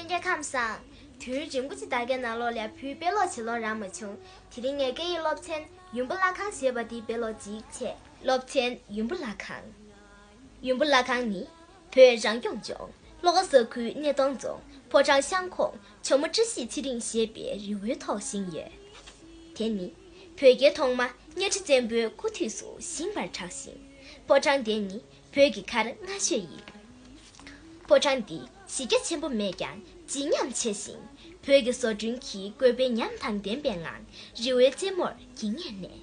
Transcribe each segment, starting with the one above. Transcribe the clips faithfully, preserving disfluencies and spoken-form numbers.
ལྷན་རྒྱས་ཁམས་བཟང་། དུས་ཡུན་རིང་པོ་ཅིག་ད་གའི་ནང་ལོགས་ལ་བོད་དཔེ་ཀློག་བྱེད་ལོང་རག་མ་བྱུང་། དེ་རིང་ངས་སྐད་ཡིག་སློབ་ཚན་ཡུམ་བུ་བླ་ཁང་ཞེས་པ་འདི་དཔེ་ཀློག་ཅིག་བྱས། སློབ་ཚན་ཡུམ་བུ་བླ་ཁང་། ཡུམ་བུ་བླ་ཁང་ནི་བོད་རང་སྐྱོང་ལྗོངས་ལྷོ་ཁ་ས་ཁུལ་སྣེ་གདོང་རྫོང་ཕོ་བྲང་ཤང་ཁོངས་ཇོ་མོ་བཀྲ་ཤིས་ཚེ་རིང་ཞེས་པའི་རི་བོའི་ཐོག་བཞེངས་ཡོད། དེ་ནི་བོད་རྒྱལ་ཐོག་མ་གཉའ་ཁྲི་བཙན་པོའི་སྐུ་དུས་སུ་བཞེངས་པར་གྲགས་ཤིང་། ཕོ་བྲང་དེ་ནི་བོད་ཀྱི་མཁར་སྔ་ཤོས་ཡིན། ཕོ་བྲང་འདི་གཞི་རྒྱ་ཆེན་པོ་མེད་ཀྱང་བརྗིད་ཉམས་ཆེ་ཞིང་། བོད་ཀྱི་བཟོ་སྐྲུན་གྱི་བཀོད་པའི་ཉམས་དང་ལྡན་པའི་ངང་རི་བོའི་རྩེ་མོར་འགྱིང་ངེར་གནས།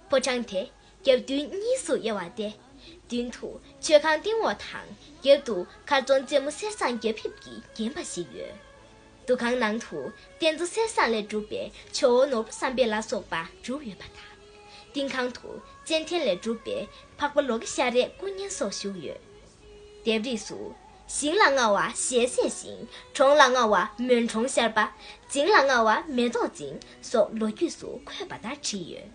ཕོ་བྲང་དེ་རྒྱབ་མདུན་གཉིས་སུ་དབྱེ་བ་སྟེ། མདུན་དུ་མཆོད་ཁང་སྟེང་འོག་དང་། རྒྱབ་ཏུ་མཁར་རྫོང་རྩེ་མོ་གསེར་ཟངས་རྒྱ་ཕིབས་ཀྱིས་བརྒྱན་པ་ཞིག་ཡོད། འདུ་ཁང་ནང་དུ་རྟེན་གཙོ་གསེར་ཟངས་ལས་གྲུབ་པའི་ཇོ་བོ་ནོར་བུ་བསམ་འཕེལ་ལ་སོགས་པ་བྲུབས་ཡོད་པ་དང་། ལྡིང་ཁང་དུ་ཙན་དན་ལས་གྲུབ་པའི་འཕགས་པ་ལོ་ཀེ་ཤྭ་རའི་སྐུ་བརྙན་སོགས་བཞུགས་ཡོད། ལྡེབས་རིས་སུ། ཞིང་ལ་མངའ་བ་ཞལ་ཟས་ཤིང་། གྲོང་ལ་མངའ་བ་མོན་གྲོང་ཤར་པ། རྫིང་ལ་མངའ་བ་མེ་ཏོག་རྫིང་སོགས་ལོ་རྒྱུས་སུ་འཁོད་པ་ལྟར་བྲིས་ཡོད།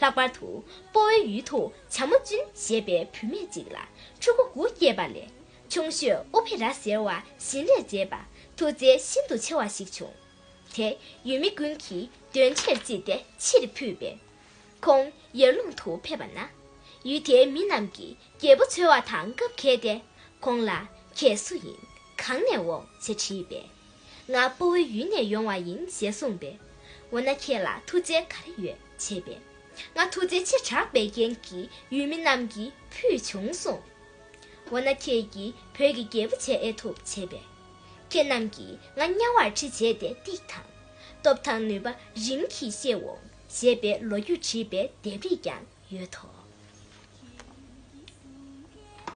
ལྷག་པར་དུ་སྤོ་བོའི་ཡུལ་དུ་བྱ་མོ་ཅུན་ཞེས་པའི་བུད་མེད་ཅིག་ལ་ཕྲུ་གུ་དགུ་སྐྱེས་པ་ལས། ཆུང་ཤོས་ཨུ་བྷེ་ར་ཟེར་བ་བཞིན་རས་མཛེས་པ་ཐུགས་རྩལ་ཤིན་ཏུ་ཆེ་བ་ཞིག་བྱུང་། དེ་ཡུལ་མི་ཀུན་གྱིས་འདོན་ཆས་བརྩིས་ཏེ་ཕྱིར་ཕུད་པས། ཁོང་ཡར་ཀླུང་དུ་ཕེབས་པ་ན། ཡུལ་དེའི་མི་རྣམས་ཀྱིས་རྒྱལ་པོ་འཚོལ་བ་དང་སྐབས་འཁེལ་ཏེ། ཁོང་ལ་ཁྱེད་སུ་ཡིན། གང་ནས་འོང་ཞེས་དྲིས་པས། ང་སྤོ་བོའི་ཡུལ་ནས་ཡོང་བ་ཡིན་ཞེས་གསུངས་པས། འོ་ན་ཁྱེད་ལ་ཐུགས་རྩལ་ག་རེ་ཡོད་ཅེས་པས། ང་ཐུགས་རྩལ་ཆེ་དྲགས་པའི་རྐྱེན་གྱིས་ཡུལ་མི་རྣམས་ཀྱིས་ཕུད་བྱུང་གསུངས། འོ་ན་ཁྱེད་ཀྱིས་བོད་ཀྱི་རྒྱལ་པོ་བྱེད་ཨེ་ཐུབ་ཅེས་པས། ཁྱེད་རྣམས་ཀྱིས་ང་དམྱལ་བར་ཁྲིད་བྱས་ཏེ་ཏིག་དང་། སྟོབས་དང་ནུས་པ་རིམ་གྱིས་ཤེས་འོང་ཞེས་པའི་ལོ་རྒྱུས་བྲིས་པའི་ལྡེབས་རིས་ཀྱང་ཡོད་དོ།